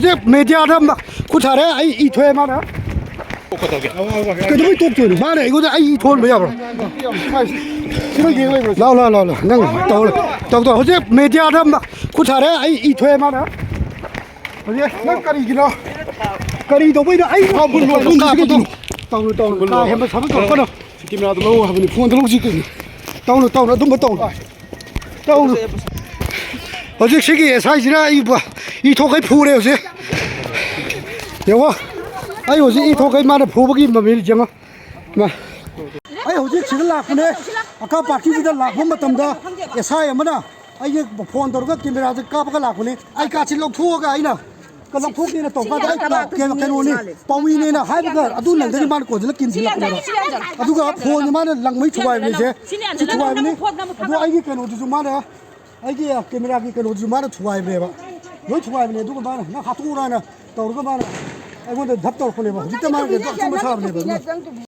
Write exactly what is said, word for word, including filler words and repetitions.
ꯍꯧꯖꯤꯛ ꯃꯦꯗꯤꯌꯥꯗ ꯃ-, ꯈꯨꯠ ꯊꯥꯔꯦ, ꯑꯩ ꯏ ꯊꯣꯛꯑꯦ ꯃꯥꯅ꯫ ꯀꯩꯗꯧꯕꯩ ꯇꯣꯛꯇꯣꯏꯅꯣ? ꯃꯥꯅ ꯑꯩꯉꯣꯟꯗ ꯑꯩ ꯏ ꯊꯣꯛꯍꯟꯕ ꯌꯥꯕ꯭ꯔꯣ? ꯁꯤꯗ ꯌꯦꯡ ꯂꯩꯕ꯭ꯔꯣ? ꯂꯥꯎ, ꯂꯥꯎ, ꯂꯥꯎ, ꯂꯥꯎ꯫ ꯅꯪ ꯇꯧꯔꯣ, ꯇꯧ, ꯇꯧ꯫ ꯍꯧꯖꯤꯛ ꯃꯦꯗꯤꯌꯥꯗ ꯃ-, ꯈꯨꯠ ꯊꯥꯔꯦ, ꯑꯩ ꯏ ꯊꯣꯛꯑꯦ ꯃꯥꯅ꯫ ꯍꯧꯖꯤꯛ ꯅꯪ ꯀꯔꯤꯒꯤꯅꯣ? ꯀꯔꯤ ꯇꯧꯕꯩꯅꯣ? ꯑꯩ ꯇꯧꯅꯨ, ꯇꯧꯅꯨ, ꯇꯧꯅꯨ, ꯇꯧꯅꯨ, ꯇꯧꯅꯨ꯫ ꯀꯥ ꯍꯦꯟꯕ ꯁꯥꯕ ꯇꯧꯔꯛꯀꯅꯨ꯫ ꯁꯤ ꯀꯦꯃꯦꯔꯥꯗꯣ ꯂꯧ ꯍꯥꯏꯕꯅꯤ, ꯐꯣꯟꯗꯣ ꯂꯧꯁꯤ ꯀꯩꯅꯣ꯫ ꯇꯧꯅꯨ, ꯇꯧꯅꯨ, ꯑꯗꯨꯝꯕ ꯇꯧꯅꯨ꯫ ꯇꯧꯅꯨ꯫ ꯍꯧꯖꯤꯛ ꯁꯤꯒꯤ ꯑꯦꯁ ꯑꯥꯏꯁꯤꯅ ꯑꯩ ꯕ-, ꯏ ꯊꯣꯛꯈꯩ ꯐꯨꯔꯦ ꯍꯧꯖꯤꯛ꯫ ꯌꯦꯡꯉꯣ꯫ ꯑꯩ ꯍꯧꯖꯤꯛ ꯏ ꯊꯣꯛꯈꯩ ꯃꯥꯅ ꯐꯨꯕꯒꯤ ꯃꯃꯤꯅꯤ, ꯌꯦꯡꯉꯣ꯫ ꯃꯥ꯫ ꯑꯩ ꯍꯧꯖꯤꯛ ꯁꯤꯗ ꯂꯥꯛꯄꯅꯦ꯫ ꯑꯀꯥ ꯄꯥꯔꯇꯤꯁꯤꯗ ꯂꯥꯛꯄ ꯃꯇꯝꯗ ꯑꯦꯁ ꯑꯥꯏ ꯑꯃꯅ ꯑꯩꯒꯤ ꯐꯣꯟ ꯇꯧꯔꯒ ꯀꯦꯃꯦꯔꯥꯁꯦ ꯀꯥꯞꯄꯒ ꯂꯥꯛꯄꯅꯦ꯫ ꯑꯥꯏ ꯀꯥꯔꯗꯁꯤ ꯂꯧꯊꯣꯛꯑꯒ ꯑꯩꯅ ꯂꯧꯊꯣꯛꯀꯦꯅ ꯇꯧꯕ ꯀꯥꯟꯗ ꯑꯩ ꯀꯩꯅꯣ-, ꯀꯩꯅꯣꯅꯤ, ꯄꯥꯎꯃꯤꯅꯦꯅ ꯍꯥꯏꯕꯒ ꯑꯗꯨ ꯅꯪꯗꯒꯤ ꯃꯥꯅ ꯀꯣꯟꯁꯤꯜꯂ ꯀꯤꯟꯁꯤꯜꯂꯛꯄꯅꯦꯕ꯫ ꯑꯗꯨꯒ ꯐꯣꯟꯁꯦ ꯃꯥꯅ ꯂꯪꯕꯩ ꯊꯨꯒꯥꯏꯕꯅꯤꯁꯦ꯫ ꯁꯤ ꯊꯨꯒꯥꯏꯕꯅꯤ꯫ ꯑꯗꯣ ꯑꯩꯒꯤ ꯀꯩꯅꯣꯗꯨꯁꯨ ꯃꯥꯅ, ꯑꯩꯒꯤ ꯀꯦꯃꯦꯔꯥꯒꯤ ꯀꯩꯅꯣꯗꯨꯁꯨ ꯃꯥꯅ ꯊꯨꯒꯥꯏꯕꯅꯦꯕ꯫ ꯂꯣꯏ ꯊꯨꯒꯥꯏꯕꯅꯦ꯫ ꯑꯗꯨꯒ ꯃꯥꯅ, "ꯅꯪ ꯍꯥꯠꯇꯣꯛꯎꯔꯥꯅ" ꯇꯧꯔꯒ ꯃꯥꯅ ꯑꯩꯉꯣꯟꯗ ꯙꯞ ꯇꯧꯔꯛꯄꯅꯦꯕ꯫ ꯍꯧꯖꯤꯛꯇ ꯃꯥꯅ ꯀꯩꯅꯣ ꯑꯆꯨꯝꯕ ꯁꯥꯕꯅꯦꯕ꯫ ꯑꯗꯨꯅ